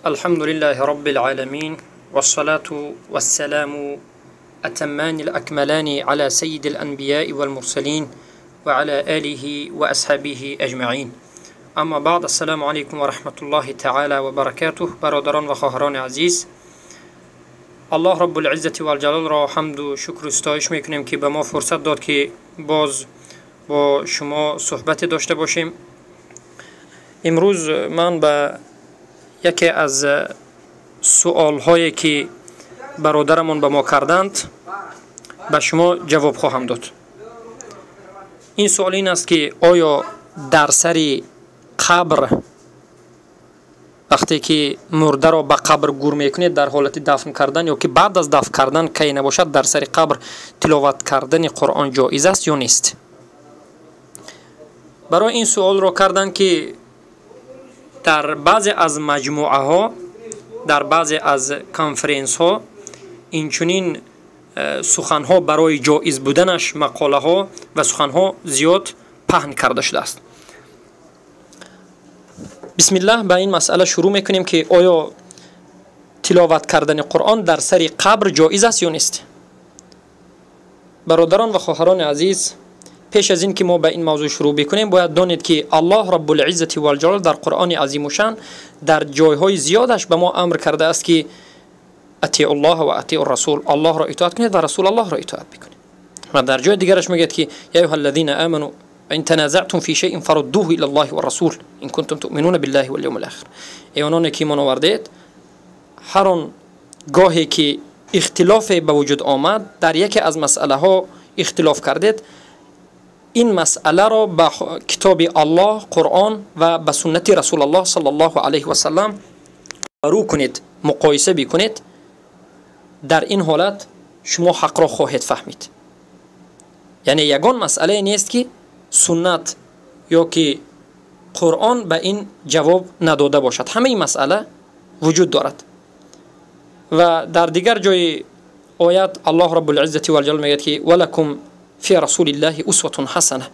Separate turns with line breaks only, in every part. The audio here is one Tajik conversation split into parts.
الحمد لله رب العالمين، والصلاة والسلام أتمان الأكملان على سيد الأنبياء والمرسلين وعلى آله وأصحابه أجمعين. اما بعد، السلام علیکم و رحمت الله تعالی و برکاته. برادران و خواهران عزیز، الله رب العزت و الجلال را حمد و شکر و ستایش میکنیم که به ما فرصت داد که باز با شما صحبت داشته باشیم. امروز من به یکی از سوال هایی که برادرمان به ما کردند به شما جواب خواهم داد. این سوال این است که آیا در سر قبر وقتی که مرده را به قبر گور میکنید در حالت دفن کردن یا که بعد از دفن کردن کی نباشد در سر قبر تلاوت کردن قرآن جایز است یا نیست؟ برای این سوال را کردن که در بعضی از مجموعه ها، در بعضی از کنفرانس ها این چنین سخن ها برای جایز بودنش مقاله ها و سخن ها زیاد پهن کرده شده است. بسم الله به این مسئله شروع میکنیم که آیا تلاوت کردن قرآن در سر قبر جایز است یا نیست؟ برادران و خواهران عزیز، پیش از این که ما به این موضوع شروع بکنیم باید دانید که الله رب العزت و الجلال در قرآن عظیم الشان در جایهای زیادش به ما امر کرده است که اطیع الله و اطیع الرسول، الله را اطاعت کنید و رسول الله را اطاعت بکنید. و در جای دیگرش میگه که یا ایها الذین آمنوا ان تنازعتم فی شیء فردوه الی الله والرسول ان کنتم تؤمنون بالله والیوم الاخر. ای آنان که ایمان آوردید، هر آن گاهی که اختلاف به وجود آمد در یکی از مسئله ها اختلاف کردید، این مسئله را به کتاب الله قرآن و به سنت رسول الله صلی الله علیه و سلم رو کنید، مقایسه بکنید. در این حالت شما حق را خواهید فهمید. یعنی یگان مسئله نیست که سنت یا که قرآن به این جواب نداده باشد، همه این مسئله وجود دارد. و در دیگر جای آیت الله رب العزت و الجلال میگه که ولکم فی رسول الله اسوة حسنه،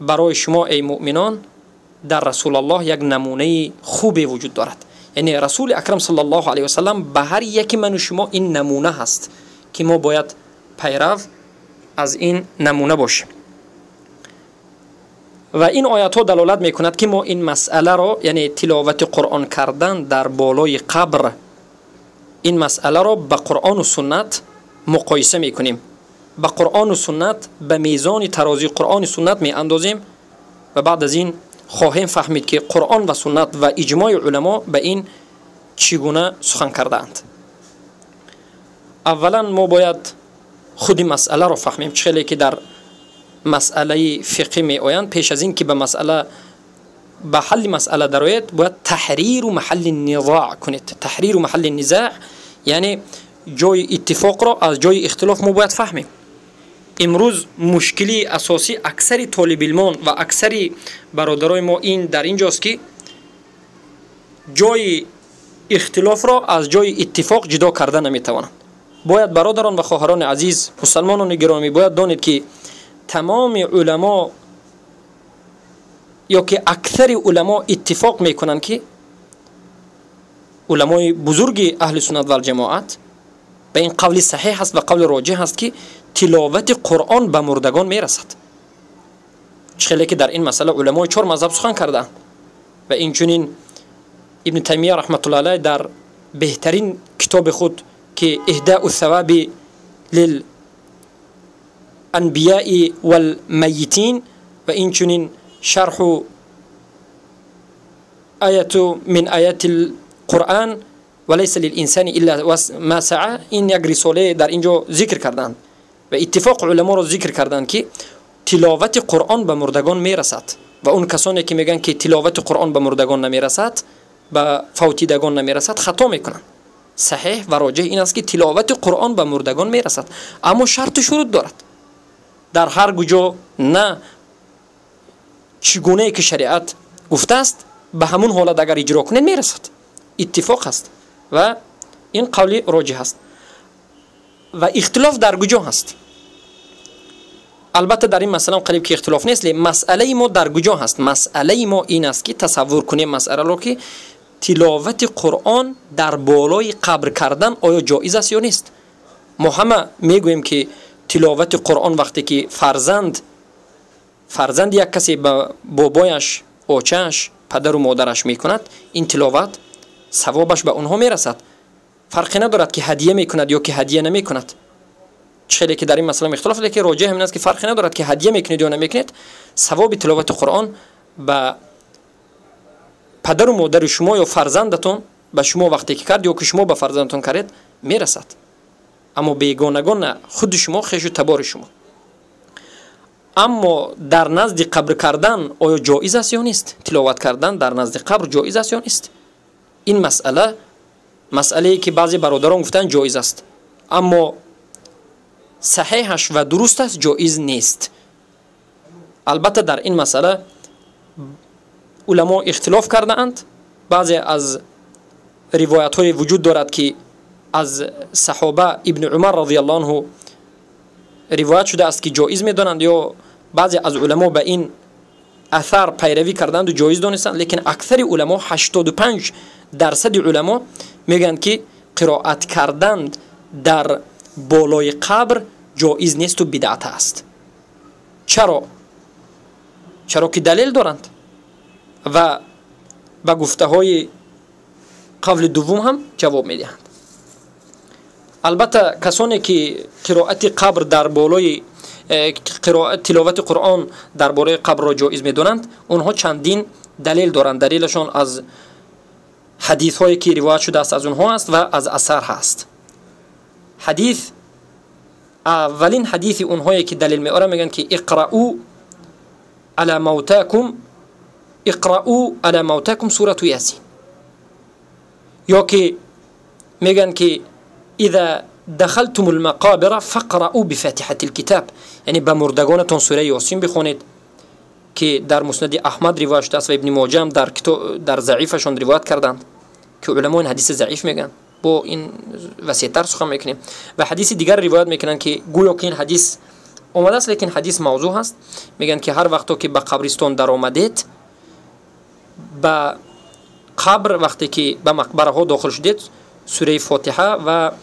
برای شما ای مؤمنان در رسول الله یک نمونه خوبی وجود دارد. یعنی رسول اکرم صلی الله علیه و سلم به هر یک من و شما این نمونه هست که ما باید پیرو از این نمونه باشیم. و این آیت ها دلالت میکند که ما این مسئله را، یعنی تلاوت قرآن کردن در بالای قبر، این مسئله را به قرآن و سنت مقایسه میکنیم، به قرآن و سنت، به میزان ترازی قرآن و سنت می اندازیم و بعد از این خواهیم فهمید که قرآن و سنت و اجماع علما به این چگونه سخن کردند. اولا ما باید خود مسئله را فهمیم. چه که در مسئله فقهی می آیند، پیش از این که به مسئله، به حل مسئله درآید، باید تحریر و محل نزاع کنید. تحریر و محل نزاع یعنی جای اتفاق را از جای اختلاف ما باید فهمیم. امروز مشکلی اساسی اکثر طالب علمان و اکثر برادرای ما این در اینجاست که جای اختلاف را از جای اتفاق جدا کرده نمیتوانند. باید برادران و خواهران عزیز، مسلمانان گرامی، باید دانید که تمام علما یا که اکثر علما اتفاق میکنند که علمای بزرگ اهل سنت و الجماعت به این قول صحیح هست و قول راجح هست که تلاوت قرآن به مردگان میرسد. چه که در این مسئله علمای چهار مذهب سخن کردند و این چنین ابن تیمیه رحمت الله علیه در بهترین کتاب خود که اهداء الثواب للانبیاء والمیتین و این چنین شرح آیت من آیات القرآن وليس للإنسان إلا ما سعى، این یک رساله در اینجا ذکر کردند و اتفاق علما را ذکر کردند که تلاوت قرآن به مردگان میرسد و اون کسانی که میگن که تلاوت قرآن به مردگان نمیرسد، به فوتیدگان نمیرسد، خطا میکنند. صحیح و راجح این است که تلاوت قرآن به مردگان میرسد، اما شرط و شروط دارد. در هر کجا نه چگونه که شریعت گفته است به همون حالت اگر اجرا کنه میرسد. اتفاق است و این قول راجح است. و اختلاف در کجا هست؟ البته در این مسئله قریب که اختلاف نیست، مسئله ما در کجا هست؟ مسئله ما این است که تصور کنیم مسئله را که Тиловати Қуръон дар болои қабр кардан оё ҷоиз аст ё нест? Мо ҳама мегӯем, ки тиловати Қуръон вақте ки фарзанди як касе ба бобояш, очааш, падару модараш мекунад, ин тиловат савобаш ба онҳо мерасад. Фарқе надорад, ки ҳадия мекунад ё ки ҳадия намекунад. Чӣ хеле ки дар ин масъала ихтилоф, лекин роҷеъ ҳамин аст, ки фарқе надорад, ки ҳадия мекунед ё намекунед, савоби тиловати Қуръон ба падару модари шумо ё фарзандатон ба шумо вақте ки кард ё ки шумо ба фарзандатон кардед, мерасад. Аммо бегонагон на, худи шумо, хешу табори шумо. Аммо дар назди қабр кардан оё ҷоиз аст ё нест? Тиловат кардан дар назди қабр ҷоиз аст ё нест? Ин масъала, масъалае ки баъзе бародарон гуфтанд, ҷоиз аст, аммо саҳеҳаш ва дуруст аст, ҷоиз нест. Албатта, дар ин масъала уламо ихтилоф кардаанд. Баъзе аз ривоятҳое вуҷуд дорад, ки аз саҳоба Ибни Умар радиаллоҳу анҳу ривоят шудааст, ки ҷоиз медонанд, ё баъзе аз уламо ба ин асар пайравӣ карданду ҷоиз донистанд, лекин аксари уламо, 85% уламо мегӯянд, ки қироат кардан дар болои қабр ҷоиз несту бидъат аст. Чаро? Чаро ки далел доранд ва ба гуфтаҳои қавли дуввум ҳам ҷавоб медиҳанд. Албатта, касоне ки қироати қабр дар болои тиловати Қуръон дар бораи қабрро ҷоиз медонанд, онҳо чандин далел доранд. Далелашон аз ҳадисҳое ки ривоят шудааст аз онҳо аст ва аз асар ҳаст. Ҳадис, аввалин ҳадиси онҳое ки далел меоранд, мегӯянд, ки иқраъу ала мавтакум, иқраъу ала мавтакум сурату Ясин, ё ки мегӯянд, ки إذا دخلتم المقابر فاقرؤوا بفاتحة الكتاب, яъне ба мурдагонатон сураи Ёсин бихонед, ки дар Муснади Аҳмад ривоят шудааст ва Ибни Моҷа ҳам дар заифашон ривоят карданд, ки уламо ин ҳадиси заиф мегӯянд. Бо ин васеътар сухан мекунем. Ва ҳадиси дигар ривоят мекунанд, ки гӯё ки ин ҳадис омадааст, лекин ҳадис мавзӯъ ҳаст. Мегӯянд, ки ҳар вақто ки ба қабристон даромадед, ба қабр, вақте ки ба мақбараҳо дохил шудед, сураи Фотиҳа ва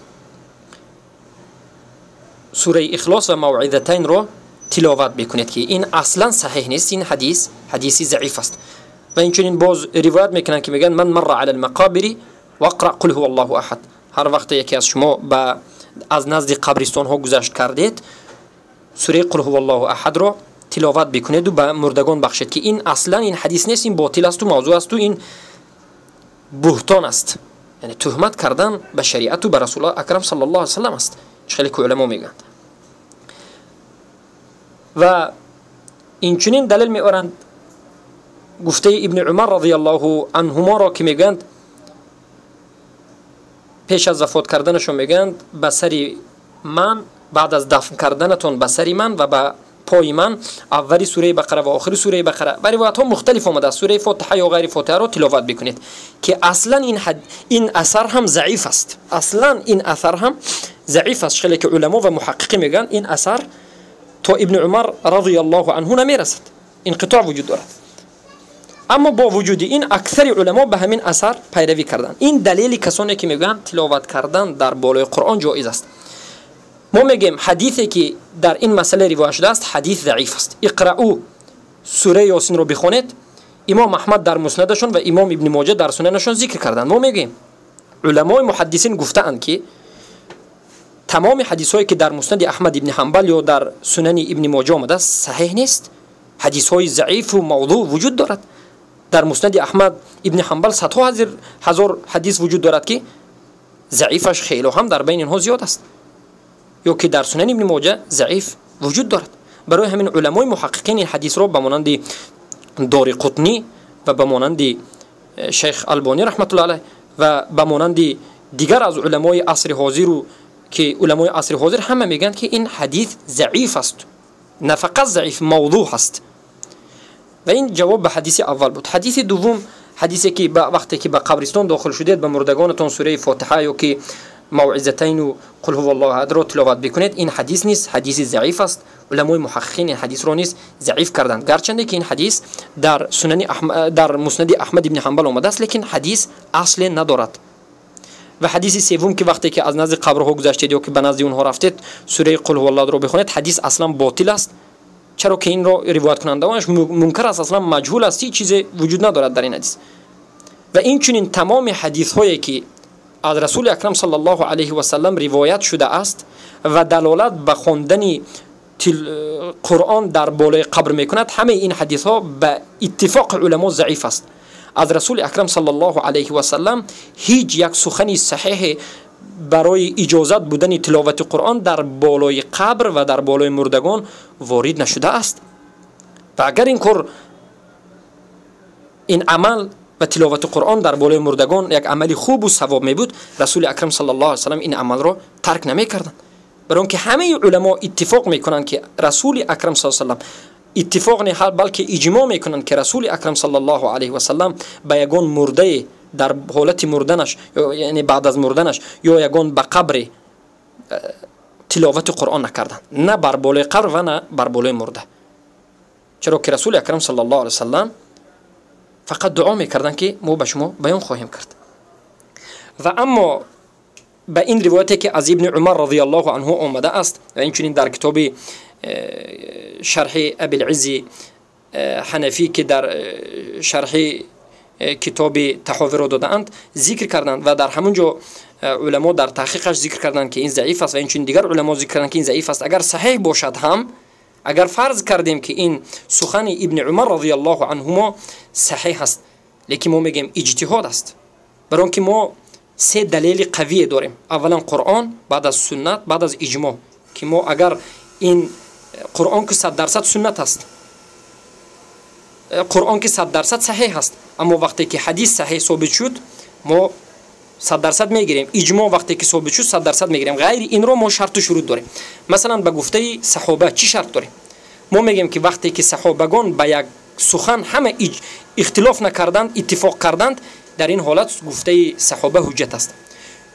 сураи Ихлос ва Мавъизатайнро тиловат бикунед, ки ин аслан саҳеҳ нест. Ин ҳадис ҳадиси заиф аст. Ва инчунин боз ривоят мекунанд, ки мегӯянд: من مر على المقابر واقرأ قل هو الله أحد. Ҳар вақте яке аз шумо ба аз назди қабристонҳо гузашт кардед, сураи قل هو الله أحد ро тиловат бикунеду ба мурдагон бахшед, ки ин аслан ин ҳадис нест, ин ботил асту мавзӯъ асту ин буҳтон аст, яъне туҳмат кардан ба шариату ба Расулуллоҳ акрам саллаллоҳу алайҳи васаллам аст, чӣ хеле ки уламо мегӯянд. Ва инчунин далел меоранд гуфтаи Ибни Умар радиаллоҳу анҳуморо, ки мегӯянд, пеш аз вафот карданашон мегӯянд: ба сари ман, баъд аз дафн карданатон, ба сари ман ва ба пои ман аввали сураи Бақара ва охири сураи Бақара, ва ривоятҳо мухталиф омадааст, сураи Фотиҳа ё ғайри Фотиҳаро тиловат бикунед, ки аслан ин асар ҳам заиф аст. Аслан ин асар ҳам заиф аст. Хеле ки уламо ва муҳаққиқӣ мегӯянд, ин асар то Ибни Умар радиаллоҳу анҳу намерасад, инқитоъ вуҷуд дорад. Аммо бо вуҷуди ин аксари уламо ба ҳамин асар пайравӣ карданд. Ин далели касоне ки мегӯянд, тиловат кардан дар болои Қуръон ҷоиз аст. Мо мегӯем, ҳадисе ки дар ин масъала ривоят шудааст, ҳадис заиф аст. Иқраъу, сураи Ёсинро бихонед, имом Аҳмад дар муснадашон ва имом Ибни Моҷа дар сунанашон зикр карданд. Мо мегӯем, уламои муҳаддисин гуфтаанд, ки тамоми ҳадисҳое ки дар Муснади Аҳмад ибни Ҳамбал ё дар Сунани Ибни Моҷа омадааст, саҳеҳ нест. Ҳадисҳои заифу мавзӯъ вуҷуд дорад. Дар Муснади Аҳмад ибни Ҳамбал садҳо ҳазор ҳадис вуҷуд дорад, ки заифаш хело ҳам дар байни инҳо зиёд аст, ё ки дар Сунани Ибни Моҷа заиф вуҷуд дорад. Барои ҳамин уламои муҳаққиқин ин ҳадисро ба монанди Дори Қутнӣ ва ба монанди шайх Албонӣ раҳматуллоҳ алайҳ ва ба монанди дигар аз уламои асри ҳозиру, ки уламои асри ҳозир ҳама мегӯянд, ки ин ҳадис заиф аст, на фақат заиф, мавзӯъ ҳаст. Ва ин ҷавоб ба ҳадиси аввал буд. Ҳадиси дуввум, ҳадисе ки вақте ки ба қабристон дохил шудед, ба мурдагонатон сураи Фотиҳа ё ки موعظتین و قل هو الله احد را تلاوت بکنید، این حدیث نیست، حدیث ضعیف است. علمای محققین این حدیث را نیز ضعیف کردند، گرچنده که این حدیث در سنن در مسند احمد ابن حنبل آمده است، لیکن حدیث اصل ندارد. و حدیث سوم که وقتی که از نزد قبرها گذشتید یا که به نزد اونها رفتید سوره قل هو الله را بخونید، حدیث اصلا باطل است، چرا که این را روایت کنندگانش منکر است، اصلا مجهول است، هیچ چیز وجود ندارد در این حدیث. و این چنین تمام حدیث هایی که از رسول اکرم صلی الله علیه و سلم روایت شده است و دلالت به خواندن قرآن در بالای قبر میکند، همه این حدیث ها به اتفاق علما ضعیف است. از رسول اکرم صلی الله علیه و سلم هیچ یک سخنی صحیح برای اجازت بودن تلاوت قرآن در بالای قبر و در بالای مردگان وارد نشده است. و اگر این کار، این عمل و تلاوت قرآن در بالای مردگان یک عمل خوب و ثواب می بود، رسول اکرم صلی الله علیه و سلم این عمل را ترک نمی کردند. برای اینکه همه علما اتفاق میکنند که رسول اکرم صلی الله علیه و سلم اتفاق نه بلکه اجماع میکنند که رسول اکرم صلی الله علیه و سلم به یگان مرده در حالت مردنش، یعنی بعد از مردنش، یا یگان به قبر تلاوت قرآن نکردند، نه بر بالای قبر و نه بر بالای مرده. چرا که رسول اکرم صلی الله علیه و سلم فقط دعا میکردند که ما به شما بیان خواهیم کرد. و اما به این روایتی که از ابن عمر رضی الله عنه آمده است و اینچنین در کتاب شرح ابی العز حنفی که در شرح کتاب تحاوی را دادند ذکر کردند و در همونجا علما در تحقیقش ذکر کردند که این ضعیف است و اینچنین دیگر علما ذکر کردند که این ضعیف است. اگر صحیح باشد هم، اگر فرض کردیم که این سخن ابن عمر رضی الله عنهما صحیح است، لیکن ما میگیم اجتهاد است، برای اینکه ما سه دلیل قوی داریم: اولا قرآن، بعد از سنت، بعد از اجماع. که ما اگر این قرآن که 100% سنت است، قرآن که 100% صحیح است، اما وقتی که حدیث صحیح ثابت شد ما 100% میگیریم، اجماع وقتی که ثابت شد 100% میگیریم. غیر این رو ما شرط و شروط داریم. مثلا به گفته صحابه چی شرط داریم؟ ما میگیم که وقتی که صحابگان به یک سخن همه اختلاف نکردند، اتفاق کردند، در این حالت گفته صحابه حجت است.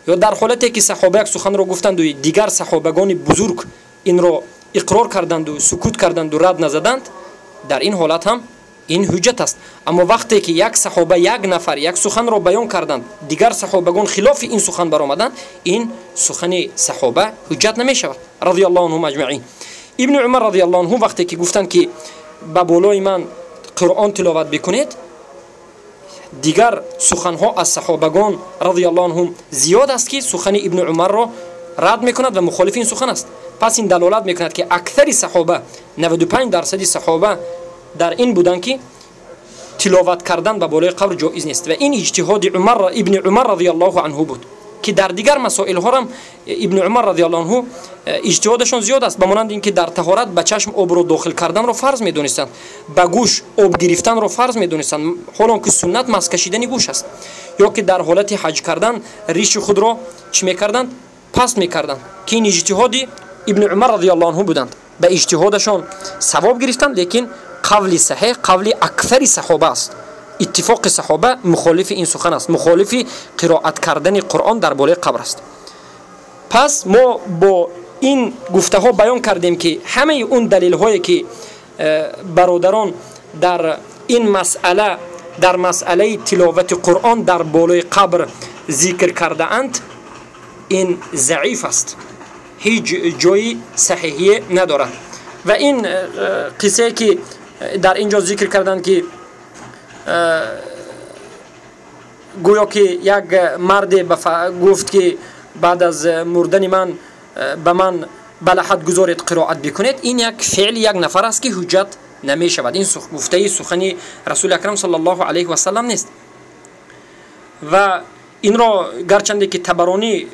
یا در حالتی که صحابه یک سخن رو گفتند و دیگر صحابگان بزرگ این رو اقرار کردند و سکوت کردند و رد نزدند، در این حالت هم این حجت است. اما وقتی که یک صحابه، یک نفر یک سخن را بیان کردند، دیگر صحابگان خلاف این سخن برآمدند، این سخن صحابه حجت نمی شود رضی الله عنهم اجمعین. ابن عمر رضی الله عنه وقتی که گفتند که به بالای من قرآن تلاوت بکنید، دیگر سخنها از صحابگان رضی الله عنهم زیاد است که سخن ابن عمر را رد میکند و مخالف این سخن است. پس این دلالت میکند که اکثر صحابه، 95% صحابه در این بودند که تلاوت کردن به بالای قبر جایز نیست و این اجتهاد عمر ابن عمر رضی الله عنه بود که در دیگر مسائل ها هم ابن عمر رضی الله عنه اجتهادشان زیاد است، به مانند اینکه در طهارت به چشم آب رو داخل کردن رو فرض میدونستند، به گوش آب گرفتن رو فرض میدونستند، حالا که سنت مس کشیدن گوش است، یا که در حالت حج کردن ریش خود رو چی میکردند؟ پست میکردند، که این اجتهاد ابن عمر رضی الله عنه بودند. به اجتهادشان ثواب گرفتند، لیکن قول صحیح قول اکثر صحابه است. اتفاق صحابه مخالف این سخن است، مخالف قرائت کردن قرآن در بالای قبر است. پس ما با این گفته ها بیان کردیم که همه اون دلیل هایی که برادران در این مسئله، در مسئله تلاوت قرآن در بالای قبر ذکر کرده اند، این ضعیف است، هیچ جای صحیحی ندارد. و این قصه که در اینجا ذکر کردند که گویا که یک مرد گفت که بعد از مردن من به من بلحد گذارید قرائت بکنید، این یک فعل یک نفر است که حجت نمی شود. این گفته سخن رسول اکرم صلی الله علیه و سلم نیست. و این را گرچنده که طبرانی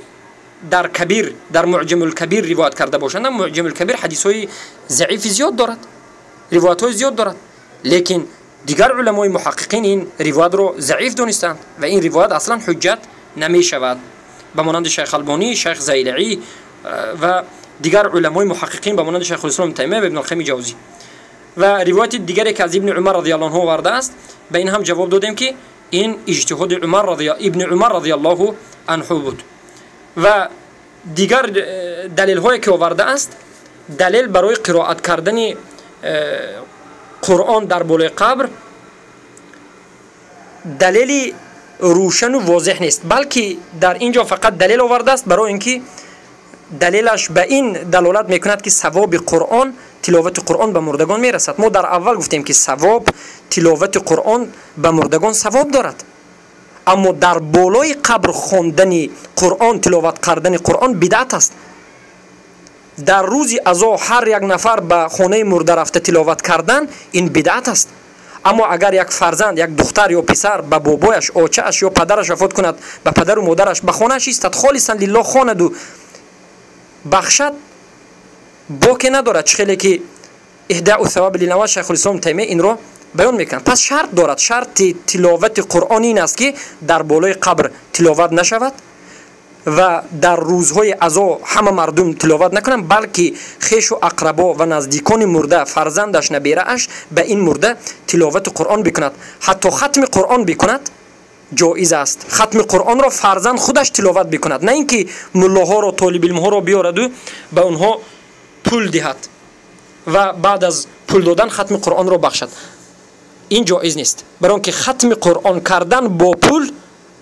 در کبیر، در معجم الکبیر روایت کرده باشند، معجم الکبیر حدیث های ضعیف زیاد دارد، روایت های زیاد دارد، لیکن دیگر علمای محققین این روایت رو ضعیف دانستند و این روایت اصلا حجت نمی شود، به مانند شیخ البانی، شیخ زیلعی و دیگر علمای محققین به مانند شیخ الاسلام تیمیه و ابن القیم جوزی. و روایت دیگری که از ابن عمر رضی الله عنه آورده است، به این هم جواب دادیم که این اجتهاد عمر رضی ابن عمر رضی الله عنه بود. Ва дигар далелҳое ки овардааст, далел барои қироат кардани Қуръон дар болои қабр далели рӯшану возеҳ нест, балки дар ин ҷо фақат далел овардааст барои ин ки далелаш ба ин далолат мекунад, ки савоби Қуръон, тиловати Қуръон ба мурдагон мерасад. Мо дар аввал гуфтем, ки савоб тиловати Қуръон ба мурдагон савоб дорад, аммо дар болои қабр хондани Қуръон, тиловат кардани Қуръон бидъат аст. Дар рӯзи азо ҳар як нафар ба хонаи мурда рафта тиловат кардан ин бидъат аст. Аммо агар як фарзанд, як духтар ё писар ба бобояш, очааш ё падараш вафот кунад, ба падару модараш ба хонааш истад, холисан лиллоҳ хонаду бахшад, боке надорад. Чӣ хеле ки Иҳдоу саваби лиламвот Шайхулислом Таймия инро баён мекунад. Пас шарт дорад. Шарти тиловати Қуръон ин аст, ки дар болои қабр тиловат нашавад ва дар рӯзҳои азо ҳама мардум тиловат накунанд, балки хешу ақрабо ва наздикони мурда, фарзандаш, наберааш ба ин мурда тиловати Қуръон бикунад. Ҳатто хатми Қуръон бикунад, ҷоиз аст. Хатми Қуръонро фарзанд худаш тиловат бикунад, на ин ки муллоҳоро, толибилмҳоро биёраду ба онҳо пул диҳад ва баъд аз пул додан хатми Қуръонро бахшад. Ин ҷоиз нест, барои он ки хатми Қуръон кардан бо пул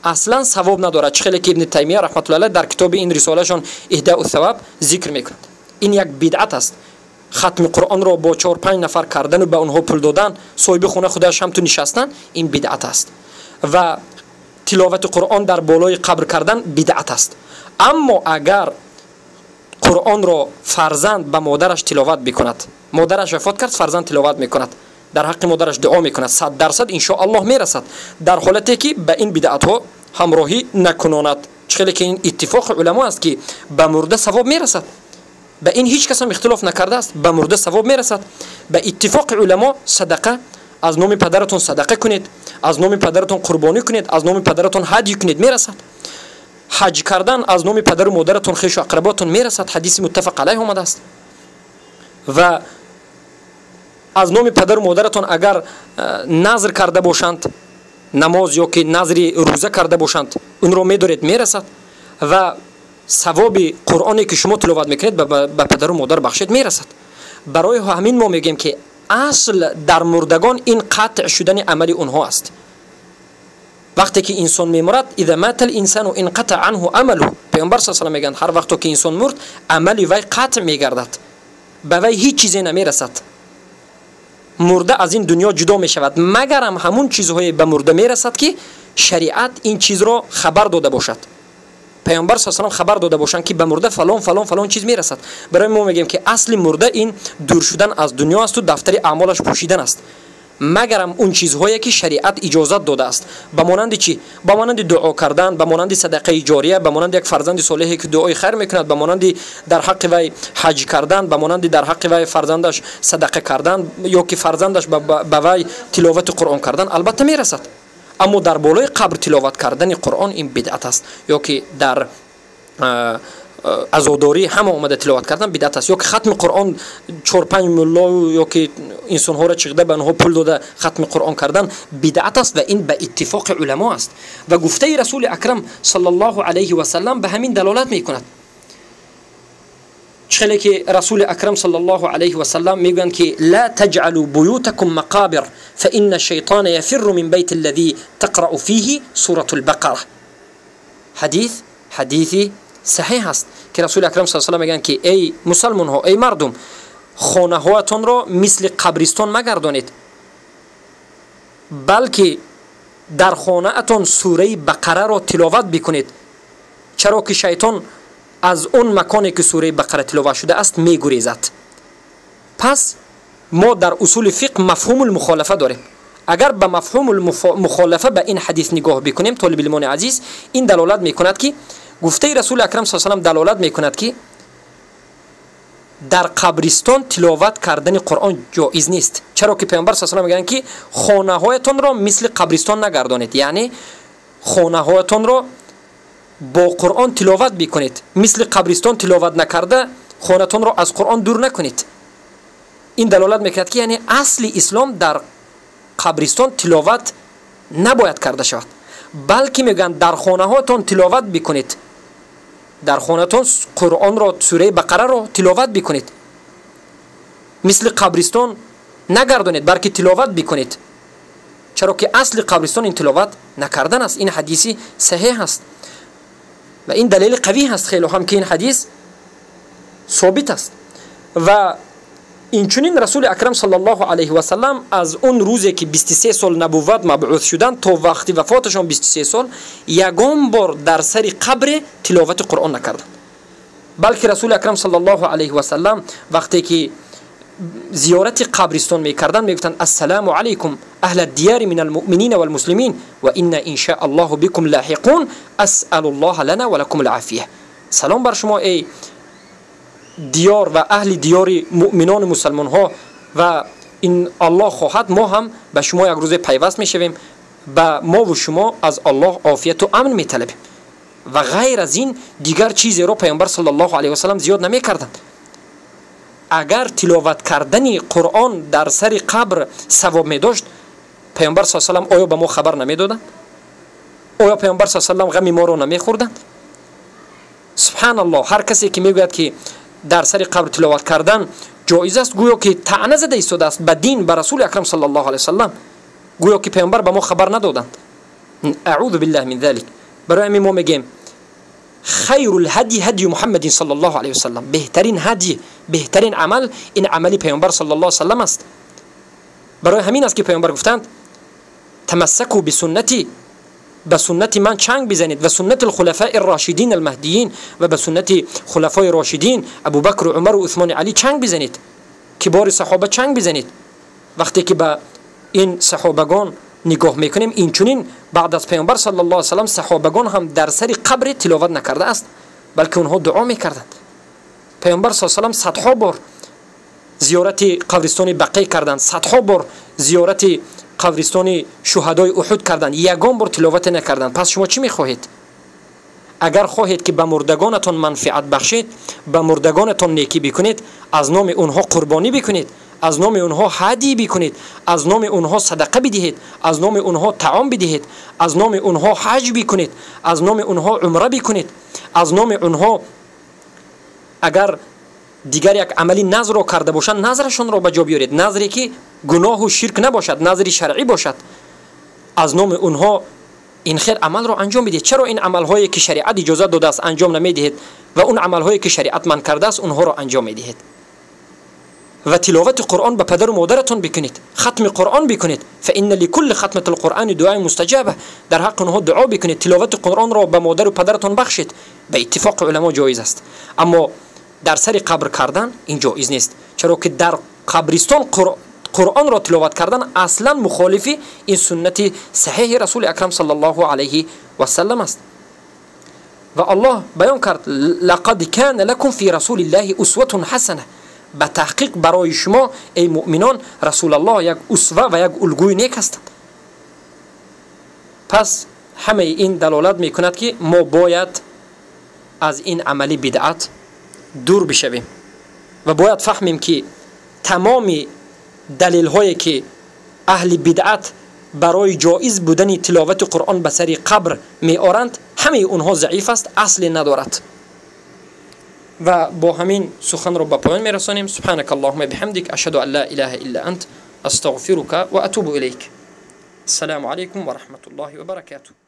аслан савоб надорад, чӣ хеле ки Ибни Таймия раҳматуллоҳ алайҳ дар китоби ин рисолаашон Иҳдоу саваб зикр мекунад. Ин як бидъат аст. Хатми Қуръонро бо чор панҷ нафар кардану ба онҳо пул додан, соҳиби хона худаш ҳам ту нишастан, ин бидъат аст. Ва тиловати Қуръон дар болои қабр кардан бидъат аст. Аммо агар Қуръонро фарзанд ба модараш тиловат бикунад, модараш вафот кард, фарзанд тиловат мекунад, дар ҳаққи модараш дуо мекунад, 100% иншоаллоҳ мерасад, дар ҳолате ки ба ин бидъатҳо ҳамроҳӣ накунонад. Чӣ хеле ки ин иттифоқи уламо аст, ки ба мурда савоб мерасад, ба ин ҳеҷ кас ҳам ихтилоф накардааст. Ба мурда савоб мерасад ба иттифоқи уламо. Садақа, аз номи падаратон садақа кунед, аз номи падаратон қурбонӣ кунед, аз номи падаратон ҳадй кунед, мерасад. Ҳаҷ кардан аз номи падару модаратон, хешу ақработон мерасад, ҳадиси муттафақ алайҳ омадааст. Ва аз номи падару модаратон агар назр карда бошанд намоз ё ки назри рӯза карда бошанд, онро медоред, мерасад. Ва савоби Қуръоне ки шумо тиловат мекунед, ба падару модар бахшед, мерасад. Барои ҳамин мо мегӯем, ки асл дар мурдагон ин қатъ шудани амали онҳо аст. Вақте ки инсон мемурад, إذا مات الإنسان انقطع عنه عمله, паёмбар с салам мегӯянд, ҳар вақто ки инсон мурд, амали вай қатъ мегардад, ба вай ҳеҷ чизе намерасад, мурда аз ин дунё ҷудо мешавад, магарам ҳамун чизҳое ба мурда мерасад, ки шариат ин чизро хабар дода бошад, паёмбар с салам хабар дода бошанд, ки ба мурда фалон, фалон, фалон чиз мерасад. Барои мо мегӯем, ки асли мурда ин дур шудан аз дунё асту дафтари аъмолаш пӯшидан аст, магарам он чизҳое ки шариат иҷозат додааст. Ба монанди чӣ? Ба монанди дуо кардан, ба монанди садақаи ҷория, ба монанди як фарзанди солеҳе ки дуои хайр мекунад, ба монанди дар ҳаққи вай ҳаҷ кардан, ба монанди дар ҳаққи вай фарзандаш садақа кардан ё ки фарзандаш ба вай тиловати Қуръон кардан, албатта мерасад. Аммо дар болои қабр тиловат кардани Қуръон ин бидъат аст, ё ки дар азодорӣ ҳама омада тиловат кардан бидъат аст, ё ки хатми Қуръон чор панҷ мулло ё ки инсонҳоро чиқда, ба онҳо пул дода хатми Қуръон кардан бидъат аст. Ва ин ба иттифоқи уламо аст ва гуфтаи Расули Акрам саллаллоҳу алайҳи васаллам ба ҳамин далолат мекунад. Чӣ хеле ки Расули Акрам саллаллоҳу алайҳи васаллам мегӯянд, ки لا تجعلوا بيوتكم مقابر فإن الشيطان يفر من بيت الذي تقرأ فيه سورة البقرة. ҳадис ҳадиси саҳеҳ аст, ки Расули Акрам с салам мегӯянд, ки эй мусалмонҳо, эй мардум, хонаҳоятонро мисли қабристон магардонед, балки дар хонаатон сураи Бақараро тиловат бикунед, чаро ки шайтон аз он маконе ки сураи Бақара тиловат шудааст, мегурезад. Пас мо дар усули фиқҳ мафҳумул мухолафа дорем. Агар ба мафҳумул мухолафа ба ин ҳадис нигоҳ бикунем, толибилмони азиз, ин далолат мекунад, ки гуфтаи Расули Акрам с салам далолат мекунад, ки дар қабристон тиловат кардани Қуръон ҷоиз нест, чаро ки паёмбар с салам мегӯянд, ки хонаҳоятонро мисли қабристон нагардонед, яъне хонаҳоятонро бо Қуръон тиловат бикунед, мисли қабристон тиловат накарда хонатонро аз Қуръон дур накунед. Ин далолат мекунад, ки яъне асли ислом дар қабристон тиловат набояд карда шавад, балки мегӯянд, дар хонаҳоятон тиловат бикунед. Дар хонатон Қуръонро, сураи Бақараро тиловат бикунед. Мисли қабристон нагардонед, балки тиловат бикунед. Чаро ки асли қабристон ин тиловат накардан аст. Ин ҳадиси саҳеҳ аст ва ин далели қавӣ ҳаст хело ҳам, ки ин ҳадис собит аст. Ва инчунин Расули Акрам саллаллоҳу алайҳи васаллам аз он рӯзе ки 23 сол набувват мабъус шуданд то вақти вафоташон 23 сол ягон бор дар сари қабре тиловати Қуръон накарданд. Балки Расули Акрам саллаллоҳу алайҳи васаллам вақте ки зиёрати қабристон мекарданд, мегуфтанд: «Ассалому алайкум аҳла диёри мин алмуъминина валмуслимин ва инна инша аллоҳу бикум лоҳиқун, асъалу ллоҳа лана ва лакум алъофия». Салом бар шумо, эй диёр ва аҳли диёри муъминону мусалмонҳо, ва ин Аллоҳ хоҳад, мо ҳам ба шумо як рӯзе пайваст мешавем, ба мову шумо аз Аллоҳ офияту амн металабем. Ва ғайр аз ин дигар чизеро Паёмбар саллаллоҳу алайҳи васаллам зиёд намекарданд. Агар тиловат кардани Қуръон дар сари қабр савоб медошт, Паёмбар с салам оё ба мо хабар намедоданд? Оё Паёмбар с салам ғами моро намехӯрданд? Субҳаналлоҳ! Ҳар касе ки мегӯяд, ки дар сари қабр тиловат кардан ҷоиз аст, гӯё ки таъна зада истодааст ба дин, ба Расули Акрам саллаллоҳу алайҳи васаллам, гӯё ки Паёмбар ба мо хабар надоданд. Аъузу биллаҳ мин залик. Барои ҳамин мо мегӯем: хайру лҳадй ҳадйу Муҳаммадин саллаллоҳу алайҳи васаллам. Беҳтарин ҳадй, беҳтарин амал ин амали Паёмбар саллаллоҳу саллам аст. Барои ҳамин аст, ки Паёмбар гуфтанд: «Тамассаку бисуннати», ба суннати ман чанг бизанед, ва суннати алхулафаи рошидин алмаҳдиин, ва ба суннати хулафои рошидин Абубакру, Умару, Усмони, Али чанг бизанед, кибори саҳоба чанг бизанед. Вақте ки ба ин саҳобагон нигоҳ мекунем, инчунин баъд аз Паёмбар саллаллоҳу салам саҳобагон ҳам дар сари қабре тиловат накардааст, балки онҳо дуо мекарданд. Паёмбар с салам садҳо бор зиёрати қабристони Бақӣ карданд, садҳо бор зиёрати қабристони шуҳадои Уҳуд карданд, ягон бор тиловате накарданд. Пас шумо чӣ мехоҳед? Агар хоҳед, ки ба мурдагонатон манфиат бахшед, ба мурдагонатон некӣ бикунед, аз номи онҳо қурбонӣ бикунед, аз номи онҳо ҳадӣ бикунед, аз номи онҳо садақа бидиҳед, аз номи онҳо таом бидиҳед, аз номи онҳо ҳаҷ бикунед, аз номи онҳо умра бикунед, аз номи онҳо агар дигар як амали назрро карда бошанд, назрашонро ба ҷо биёред, назре ки гуноҳу ширк набошад, назри шаръӣ бошад. Аз номи онҳо ин хел амалро анҷом бидиҳед. Чаро ин амалҳое ки шариат иҷозат додааст, анҷом намедиҳед ва он амалҳое ки шариат манъ кардааст, онҳоро анҷом медиҳед? Ва тиловати Қуръон ба падару модаратон бикунед, хатми Қуръон бикунед. Фаинна ликулли хатмати лқуръани дуои мустаҷаба. Дар ҳаққи онҳо дуо бикунед, тиловати Қуръонро ба модару падаратон бахшед. Ба иттифоқи уламо ҷоиз аст, аммо дар сари қабр кардан ин ҷоиз нест, чаро ки дар қабристон Қуръонро тиловат кардан аслан мухолифи ин суннати саҳеҳи Расули Акрам саллаллоҳу алайҳи васаллам аст. Ва Аллоҳ баён кард: «Лақад кана лакум фи расулиллаҳи усватун ҳасана». Ба таҳқиқ барои шумо, эй муъминон, Расулаллоҳ як усва ва як улгӯи нек ҳастанд. Пас ҳамаи ин далолат мекунад, ки мо бояд аз ин амали бидъат дур бишавем ва бояд фаҳмем, ки тамоми далелҳое ки аҳли бидъат барои ҷоиз будани тиловати Қуръон ба сари қабр меоранд, ҳамаи онҳо заиф аст, асле надорад. Ва бо ҳамин суханро ба поён мерасонем. Субҳанака аллоҳума биҳамдик, ашҳаду ан ла илаҳа илла ант, астағфирука ва атубу илайк. Ассалому алайкум ва раҳматуллоҳи ва баракатуҳ.